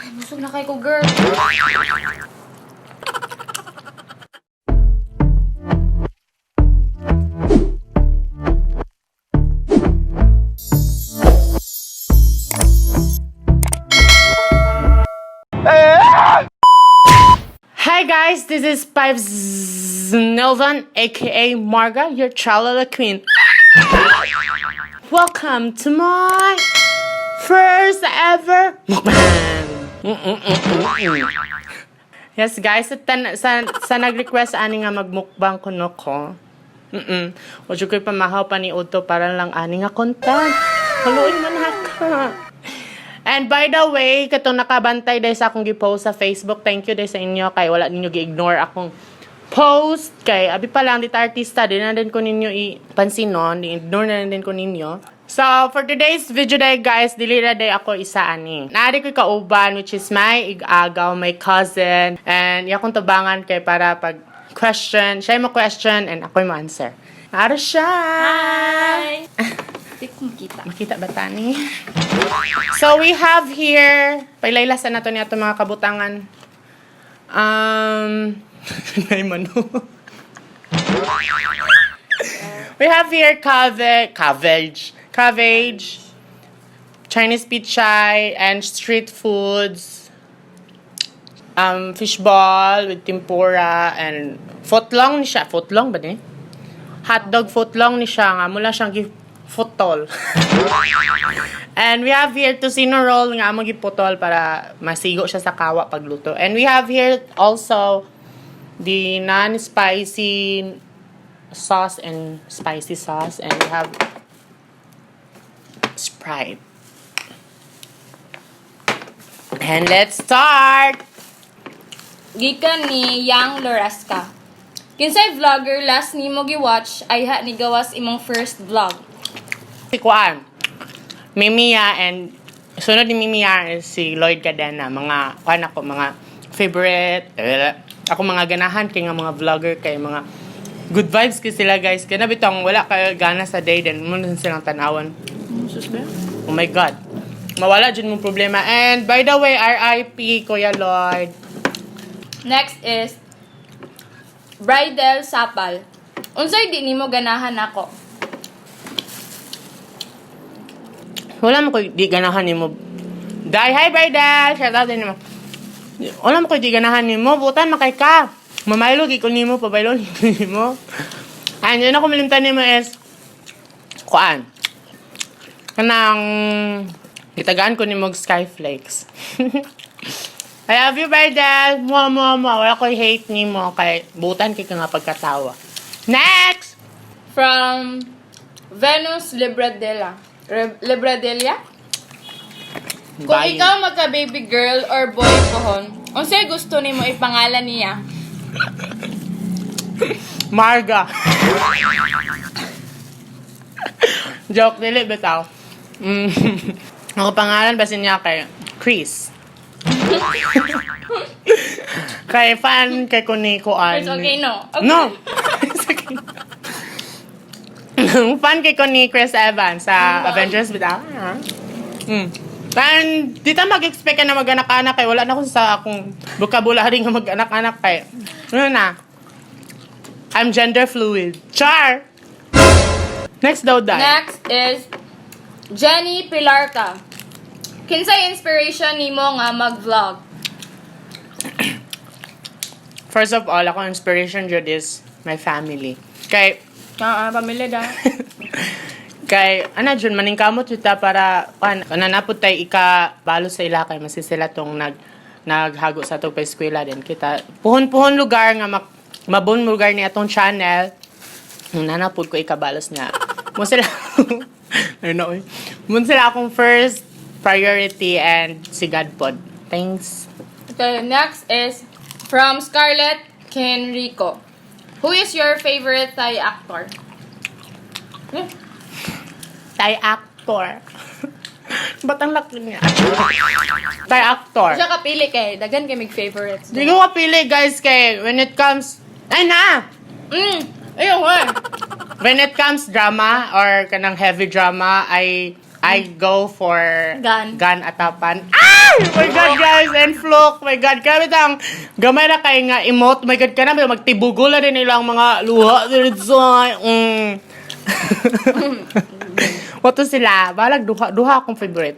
Ay, busog na kay ko, girl. Hi guys, this is Pipes Nilvan, aka Marga, your Chalala Queen. Welcome to my first ever mukbang. Yes guys, sa nag-request ani nga magmukbang kuno ko. Wa jud ko'y pamahaw pa ni Uto para lang ani nga content. Haluin mo na ka. And by the way, katong nakabantay dahil sa akong gi-post sa Facebook, thank you dahil sa inyo kay wala ninyo gi-ignore akong post kay abi pa lang dito artista di na din ko ninyo ipansin nun, di-ignore na din ko ninyo. So, for today's video day guys, dili ra day ako isa ani. Naari ko'y kauban, which is my igagaw, my cousin, and iya akong tabangan kay para pag question, siya mo question and ako'y mo answer. Naara siya! Hi! Di ko makita. Makita ba tani? So we have here, pailaylasan na to niya itong mga kabutangan. Nay mano. We have here cabbage, Chinese pichay, and street foods. Fishball with tempura and footlong ni siya. Footlong ba ni? Hotdog footlong ni siya nga. Mula siyang gi-futol. And we have here tocino roll nga among giputol para masigo siya sa kawa pagluto. And we have here also the non-spicy sauce and spicy sauce, and we have Sprite. And let's start! Gikan ni Yang Loraska. Kinsay vlogger last nimo gi-watch ay ha ni gawas imong first vlog? Si Kuan, Mimia, and sunod ni Mimia is si Lloyd Cadena. Mga, kuan ako, mga favorite, eh, ako mga ganahan kay nga mga vlogger, kay mga good vibes kay sila guys. Kaya bitong wala kayo gana sa day, then mo na silang tanawan. Oh my God. Mawala dyan mong problema. And by the way, RIP, Kuya Lloyd. Next is Bridal Sapal. Unsay di nimo ganahan nako? Wala mo ko di ganahan nimo. Dai, hi Bridal! Shout out din mo. Wala mo ko di ganahan nimo. Butan makay ka. Mamaylo gi ko nimo, pabaylo nimo. And yun ako malimtan nimo is kuan. Kanang gitagaan ko nimo og skyflakes. I love you, Bridal. Mua, mua, mua. Wala ko'y hate nimo kay butan kay ka nga pagkatawa. Next! From Venus Libradella. Libradella? Kung Bye. ikaw magka baby girl or boy pohon, unsay gusto nimo ipangalan niya? Marga. Joke, dili bitaw. Ako pangalan basin niya kay Chris. Kay fan kay ko ni Kuan. It's okay, no? Okay. No. It's okay. Fan kay ko ni Chris Evans sa Avengers bitaw. And di ta mag-expect ka na mag-anak-anak kay wala na ko sa akong vocabulary nga mag-anak-anak kay. Ano na? I'm gender fluid. Char! Next daw, Dai. Next is Jenny Pilarca. Kinsay inspiration nimo nga mag-vlog? First of all, ako inspiration jud is my family. Kay Ah, pamilya da. Kay ana jud maningkamot jud ta para kan ana napud tay ika balo sa ila kay masi sila tong naghago sa atong pa-eskwela din kita. Puhon-puhon lugar nga mabon lugar ni atong channel. Nanapud ko ikabalos nga. Mo sila ano eh. Mo sila akong first priority and si God pod. Thanks. Okay, next is from Scarlett Kenrico. Who is your favorite Thai actor? Thai actor. Ba't ang laki niya? Thai actor. Siya kapili kay daghan kay mig favorites. Di ko kapili guys kay when it comes ay na Ayun eh. When it comes drama or kanang heavy drama, I go for Gun. Gun Atapan. Ah! Oh my God, guys! I Karen Flock. My God, grabe tang gamay na kay nga emote. My God, kana ba magtibugol na din ilang mga luha diretso. Wato sila. Balag duha duha akong favorite.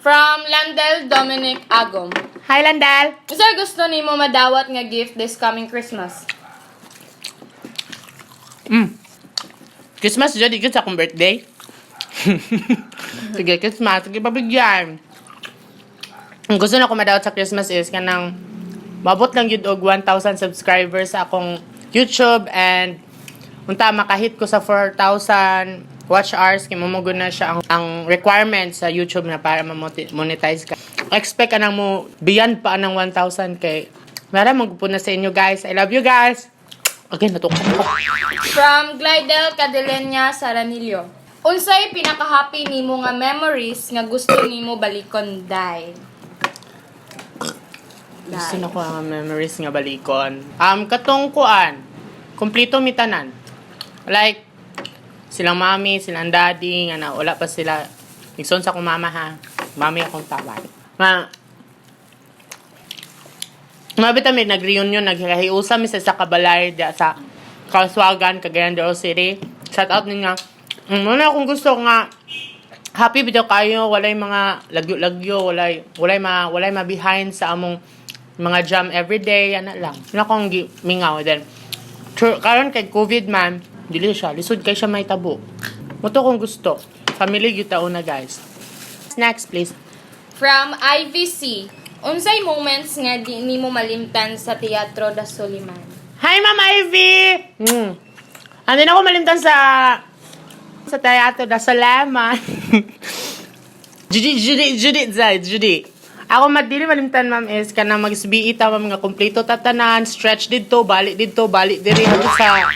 From Landel Dominic Agom. Hi, Landal. Unsay gusto nimo madawat nga gift this coming Christmas? Christmas jud, di sa akong birthday. Sige, Christmas. Sige, pabigyan. Ang gusto na ko madawat sa Christmas is kanang mabot lang yun og 1,000 subscribers sa akong YouTube and unta makahit ko sa 4,000 watch hours kay mo na siya ang requirement sa YouTube na para ma-monetize ka. Expect ka nang mo beyond pa ang 1,000 kay Mara magpupo na sa inyo, guys. I love you guys. Again, natukan ko. From Glidel Cadelenya Saranillo. Unsay pinaka-happy nimo nga memories nga gusto nimo balikon, day? Gusto na ko ang memories nga balikon. Katong kuan, kumpleto mi tanan. Like, silang mami, silang daddy, nga na wala pa sila. Igsoon sa akong mama ha. Mami akong tawag. Ma, Mabit kami, nag-reunion, naghiusa mi sa isa ka balay diya sa Kauswagan, Cagayan de Oro City. Shout out ninyo. Muna akong gusto nga, happy bitaw kayo, walay mga lagyo-lagyo, walay ma behind sa among mga jam everyday, ana lang. Wala akong mingaw then. True, karon kay COVID man, dili siya, lisod kay siya may tabo. Mo to kung gusto. Family gyud ta una, guys. Next, please. From IVC. Unsay moments nga di nimo malimtan sa Teatro da Soliman? Hi, Ma'am Ivy! Andin ako malimtan sa Teatro da Salaman. Judy, Judy, Judy, Zay, Judy. Ako madili malimtan, ma'am, is kanang mag-SBE ta, ma'am, nga kompleto tatanan, stretch didto, balik didto, balik diri hangtod sa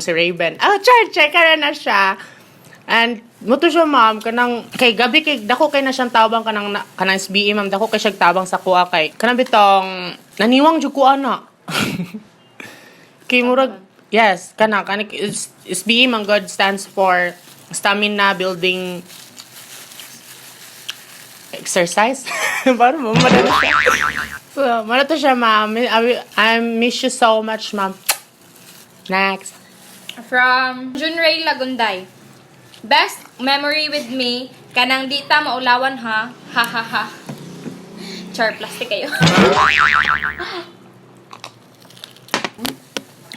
si Raven. Ah, char, check na siya. And muto siya, ma'am, kanang kay gabi kay dako kay na siyang tabang kanang SBE, ma'am, dako kay siyang tabang sa kuha kay kanang bitong naniwang jud ko ana. Kay murag yes, kana kana SBE man God stands for stamina building exercise. Parang mo madali siya. So, muna to siya, ma'am. I miss you so much, ma'am. Next. From Junray Lagunday. Best memory with me, kanang di ta maulawan ha. Ha ha ha. Char, plastic kayo.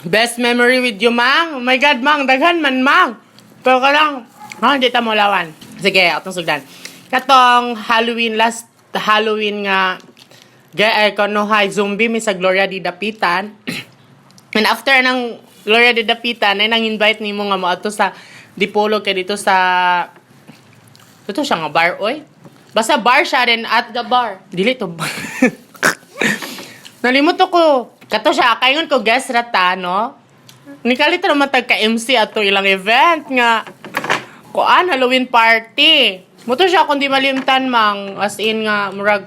Best memory with you, mang. Oh my God, mang. Daghan man, mang. Pero ka lang, ha, hindi ta maulawan. Sige, atong sugdan. Katong Halloween, last Halloween nga, ga, eh, kono hay zombie mi sa Gloria di Dapitan. And after ng Gloria di Dapitan, ay nang invite nimo nga moadto sa Dipolog kay dito sa dito siya nga bar oy. Basta bar siya rin at The bar. Dili to ba? Nalimot ako. Kato siya, kaingon ko guest rata, no? Nikalit naman tag ka-MC ato ilang event nga kuan Halloween party. Muto siya kung di malimtan mang as in nga murag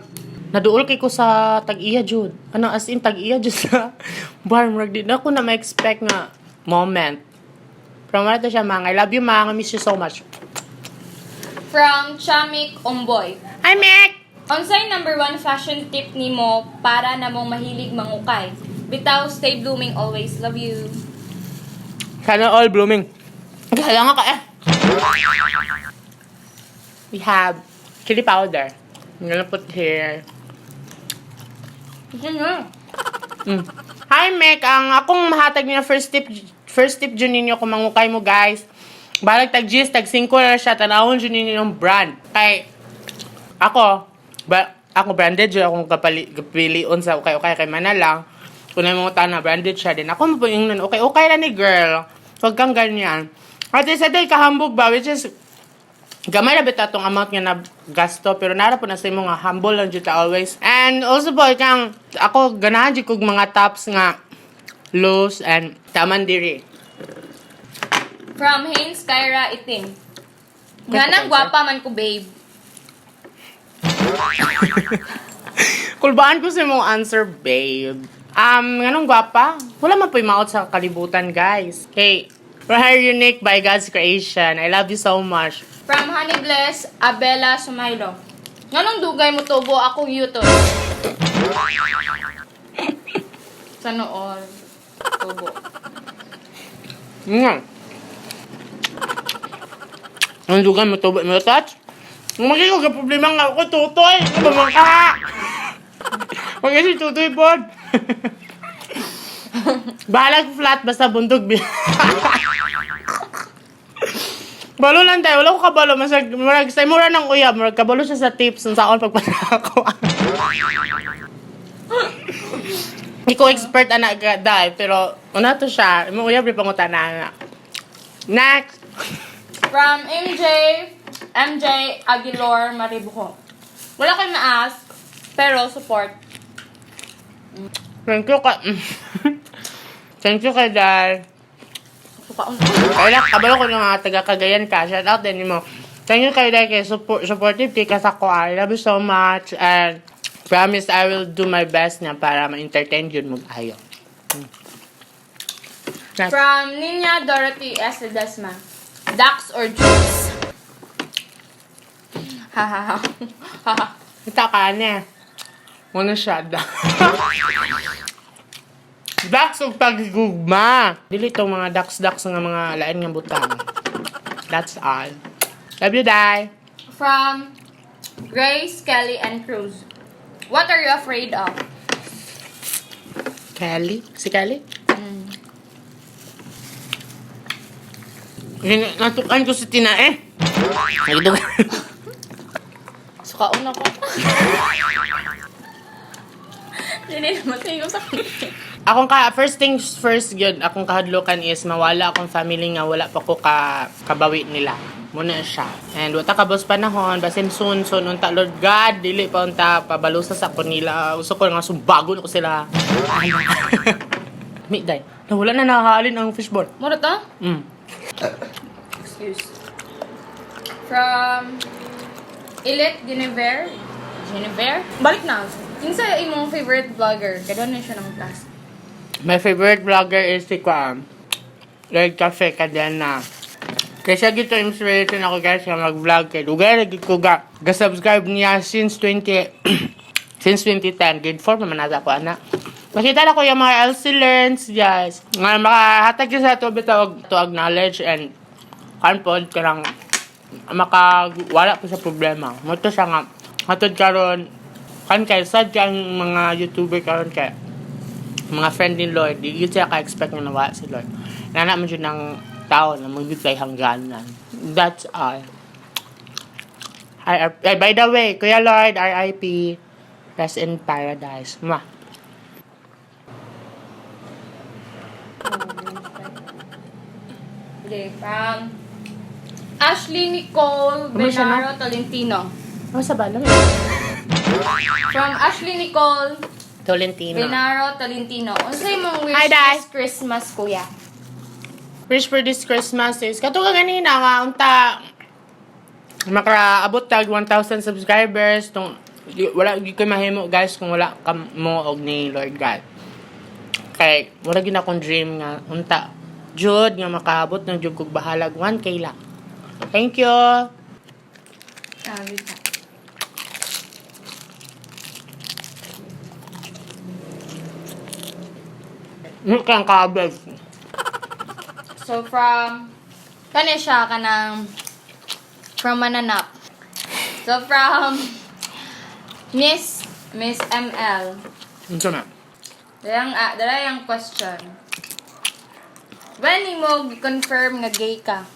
naduol kay ko sa tag-iya jud. Ano as in tag-iya jud sa bar murag di na ako na ma-expect nga moment. Pero mara to siya, mang. I love you, mang. I miss you so much. From Chamik Omboy. Hi, Mick! Unsay number one fashion tip nimo para namong mahilig mangukay? Bitaw, stay blooming always. Love you. Sana all blooming. Kaya nga ka eh. We have chili powder. I'm gonna put here. Ito na. Hi, Mek. Ang akong mahatag niya first tip dyan ninyo kung mangukay mo, guys. Balag tag G's, tag 5 na siya, tanawon dyan ninyo yung brand. Kay, ako, ba, ako branded dyan akong kapilion sa ukay-ukay kay mana lang. Kung na mga tana, branded siya din. Ako mapuingnan, okay-okay na ni girl. Huwag kang ganyan. At isa day, kahambog ba, which is, gamay na bitaw tong amount nga na gasto pero nara po na sa imo nga humble lang jud ta always. And also po kang ako ganahan jud kog mga tops nga loose and taman diri. From Haynes Kyra Iting. Nga nang gwapa man ko, babe. Kulbaan ko sa imong answer, babe. Nganong gwapa? Wala man po'y maot sa kalibutan, guys. Okay. We're unique by God's creation. I love you so much. From Honey Bless, Abela Sumaylo. Nganong dugay mo tubo akong YouTube? Sa nool. Tubo. Nga. Ang dugan mo tubo mo touch. Magiging ko problema nga ako tutoy. Ano ba man ka? Magiging si tutoy pod. Balag flat basta bundog bi. Balo lang tayo, wala ko kabalo. Masag, murag, sa mura ng uyab, murag kabalo siya sa tips sa akong pagpasako ko. Hindi ko expert anak ka, dai, pero una to siya, imong uyab rin pangutana na. Next! From MJ, MJ Aguilar Maribuco. Wala kayong ma-ask, pero support. Thank you ka. Thank you kay Dai. Sukaon. Kaya kabalo ko ng mga taga Cagayan ka. Shout out din mo. Thank you kay Dai kay supportive kay ka sa ko. I love you so much and promise I will do my best na para ma-entertain yun mo ayo. Next. From Nina Dorothy S. Ledesma. Ducks or juice? Ha ha ha. Ha ha. Ita ka niya. Muna siya. Ducks og pagigugma. Dili tong mga ducks-ducks nga mga lain nga butang. That's all. Love you, Dai. From Grace, Kelly, and Cruz. What are you afraid of? Kelly? Si Kelly? Natukan ko si Tina eh. Nagdug. Sukaon ako. Hindi naman sa'yo sa Akong ka first things first gyud akong kahadlokan is mawala akong family nga wala pa ko ka kabawi nila. Muna siya. And wata ka boss panahon basin soon soon unta Lord God dili pa unta pabalusa sa ko nila. Uso ko nga sumbagon ko sila. Mi day. Nawala na nahalin ang fishball. Mura to? Excuse. From Ilit Guinevere. Guinevere? Balik na. Kinsa imong favorite vlogger? Kaya na siya ng task. My favorite vlogger is si Kwam. Red Cafe Cadena. Kaya siya gito inspiration ako guys nga mag-vlog kay dugay ra gid ko ga ga-subscribe niya since 20 since 2010, grade 4 pa man nata ko ana. Makita na ko yung mga LC learns guys. Nga makahatag yun sa ato bitaw og to acknowledge and kan pod kanang maka wala po sa problema. Mo to siya nga hatod karon kan kay sad kay ang mga YouTuber karon kay mga friend ni Lord, di yun siya ka-expect nga nawala si Lord. Nana man siya ng tao na mag-reply hangganan. That's all. Ay, by the way, Kuya Lord, RIP, rest in paradise. Mwah. Okay, from Ashley Nicole Ano siya na? Benaro Tolentino. Ano sa ba? From Ashley Nicole Tolentino. Benaro Tolentino. Unsa imong wish Hi, Day. this Christmas, kuya? Wish for this Christmas is, kato ka ganina nga, unta, makaabot tag 1,000 subscribers, tung, di, wala, di ko mahimo guys kung wala ka mo og ni Lord God. Kay, wala gid akong dream nga, unta, jud nga makaabot ng jud kog bahalag 1K lang. Thank you. Ah, wait na. Kang kabel. So from kani siya kanang from Mananap. So from Miss ML. Unsa na? Dalang dala yung question. When nimo confirm nga gay ka?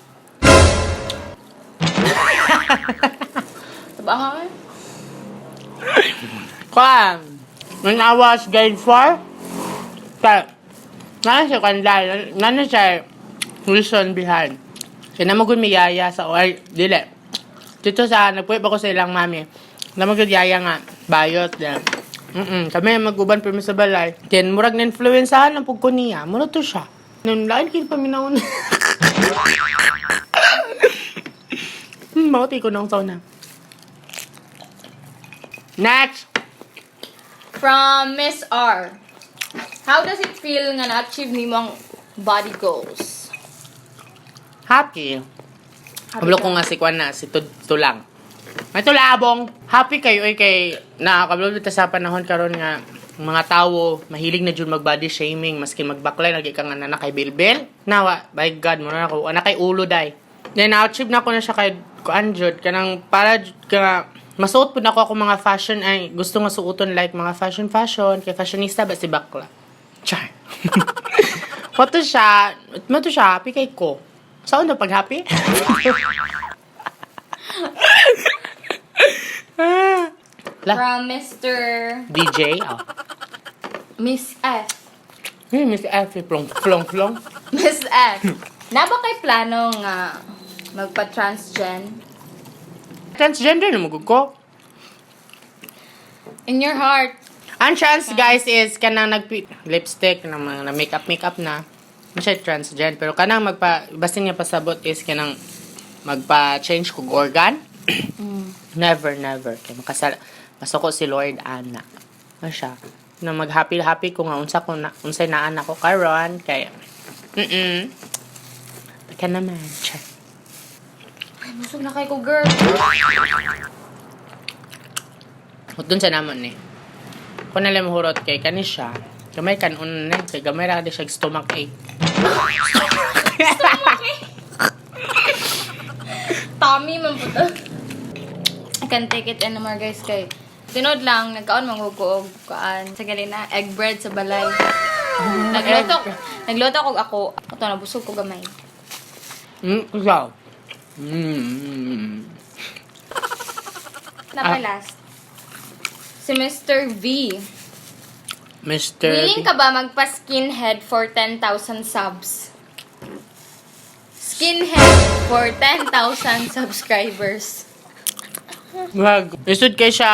Taba nga eh. Kwan, when I was grade 4, ka, nana siya kanda, nana siya reason behind. Kaya namagod mi yaya sa, ay, dili. Dito sa, nagpuwi pa ko sa ilang mami. Namagod yaya nga, bayot. Yeah. Kami maguban pa mi sa balay. Then, murag na-influensahan ang pugko niya. Mura to siya. Nung lain kin pa minauna. Mauti ko nung sauna. Next! From Miss R. How does it feel nga na-achieve nimo ang body goals? Happy. Happy Kabalo ka? ko nga si Kwan na, si Tulang. Ito labong. Happy kayo eh, kay nakakablo ta sa panahon karon nga mga tawo mahilig na jud mag body shaming maski magbaklay lagi ka nga na kay bilbil. Nawa, by God mo na ako ana kay ulo day. Then na-achieve na ko na siya kay kuan jud kanang para jud ka masuot pud nako ako mga fashion ay gusto nga suoton like mga fashion fashion kay fashionista ba si bakla. Char. Mato siya, mato siya happy kay ko. Saan na pag happy? La. From Mr. DJ, oh. Miss F. Hey, Miss Effie, plong, plong, plong. Miss F. Na ba kay plano nga magpa-transgen? Transgender na mo ko. In your heart. Ang trans, guys, is kanang nag lipstick, na mga na makeup, makeup na. Hindi siya transgen, pero kanang magpa, basta niya pasabot is kanang magpa-change kog organ. Never, never. Kaya makasala, masuko si Lord Ana. Ano siya? Na mag-happy-happy ko nga unsa ko na, unsay naan ako karon kaya Baka naman, char. Ay, busog na kay ko, girl. Dun sa namon ni. Kung nalang hurot kay kani siya, gamay kanon na kay gamay ra di siya stomach ache. Tommy man po to. I can't take it anymore, guys, kay tinod lang, nagkaon mangugo og kuan sa galina, egg bread sa balay. Nagluto, nagluto kog ako. Ato nabusog ko gamay. Ikaw. Mm. Napay last. Si Mr. V. Mr. Willing ka ba magpa-skinhead for 10,000 subs? Skinhead for 10,000 subscribers. Wag. Isud kay siya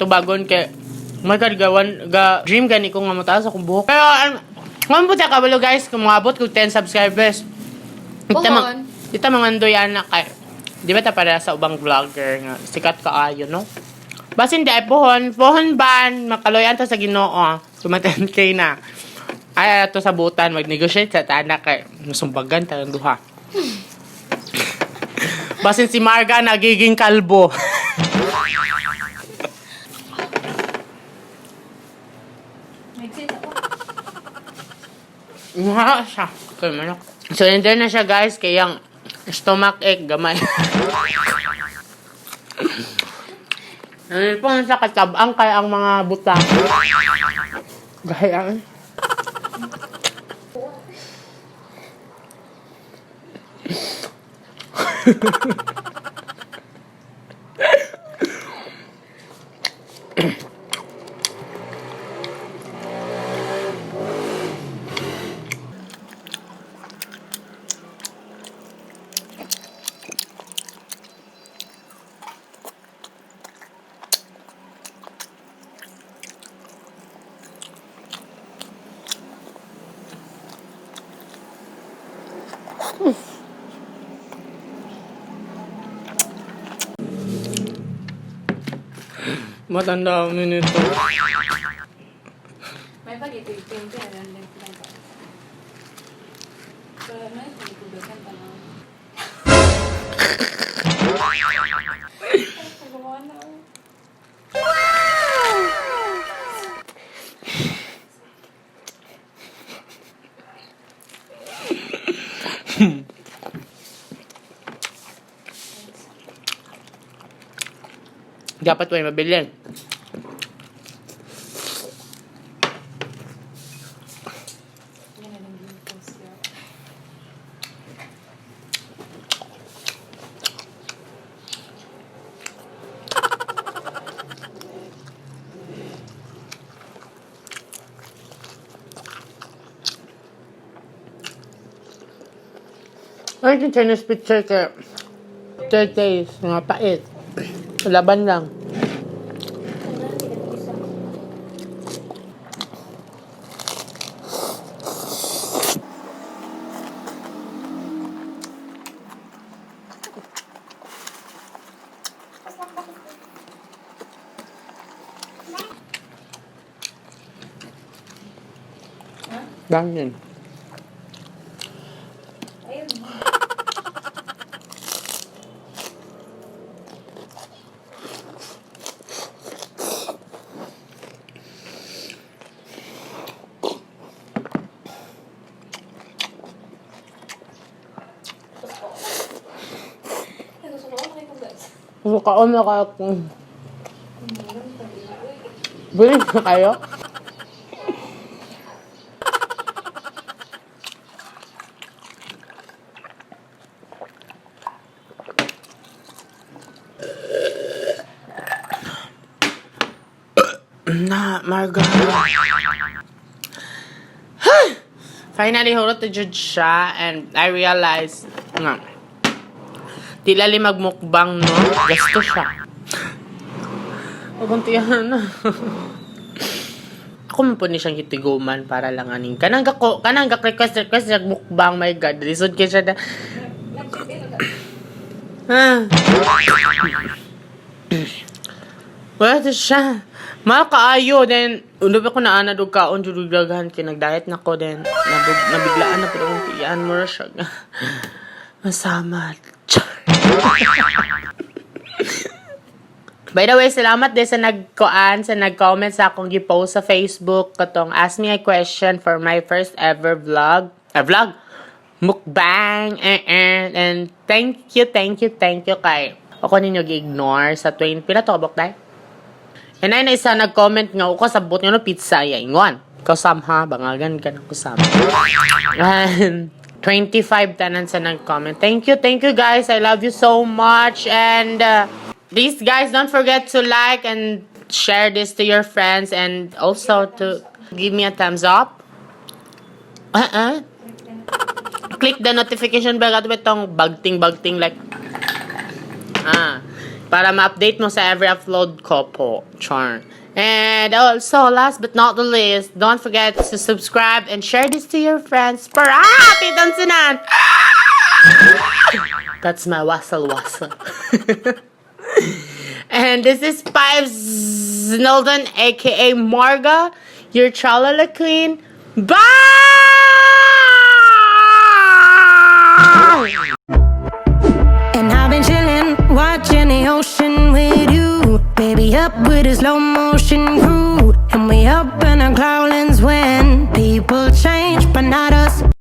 tubagon kay Oh my God, gawan, ga, dream gani ko nga mataas akong buhok. Pero, um, po ta kabalo guys, kung moabot kog 10 subscribers. Ita Pohon. ita mga andoy anak kay, di ba ta para sa ubang vlogger nga sikat kaayo, no? Basin di ay pohon, pohon ban, makaloyan ta sa Ginoo. Suma 10K na. Ay, ato sa butan, mag-negotiate sa tanak kay nasumbagan tayong duha. Basin si Marga nagiging kalbo. Exit ako. Nga siya. Kay manok. So, enjoy na siya guys kay yang stomach ache gamay. Ano po sa katabang kay ang mga buta. Gaya. Matanda ang nito. May pag-ipig-pig ka, random lang ka. Pero may pag-ipig ka na. Dapat way mabilin. Ay, yung Chinese picture kay 30 days, nga pait. Laban lang. Dami yun. Kaon na ka. Bili na kayo? Na, Marga. Finally, hurot na jud siya and I realized nga, di lali magmukbang, no? Gasto siya. Paguntihan na. Ako man po ni siyang hitiguman para lang aning kanang gako kanang gak request request nagmukbang, my God, lisod kay siya na. Ah. Wala to siya. Mahal kaayo. Then, ulo pa ko na ana dog kaon jud og daghan kay nag-diet na ko then nabiglaan na pero kung tiyan mo ra siya. Masama. Char. By the way, salamat din sa nagkoan, sa nag-comment sa akong gi-post sa Facebook katong ask me a question for my first ever vlog. Ah, vlog! Mukbang! Eh, eh. And thank you, thank you, thank you kay ako ninyo gi-ignore sa 20. Pila to kabok day? And ay na isa nag-comment nga ako sabot nga no pizza ya ingon. Ikaw ha, bangagan ka ng kusam. And 25 tanan sa nag-comment. Thank you guys. I love you so much. And please guys, don't forget to like and share this to your friends and also to give me a thumbs up. Uh-uh. Click the notification bell at itong bagting-bagting like ah, para ma-update mo sa every upload ko po. Char. And also, last but not the least, don't forget to subscribe and share this to your friends para happy tansinan! That's my wasal wasal. And this is Fives Snowden, aka Marga, your Tralala Queen. Bye! And I've been chillin', watching the ocean with you. Baby, up with a slow motion crew. And we up in our clouds when people change, but not us.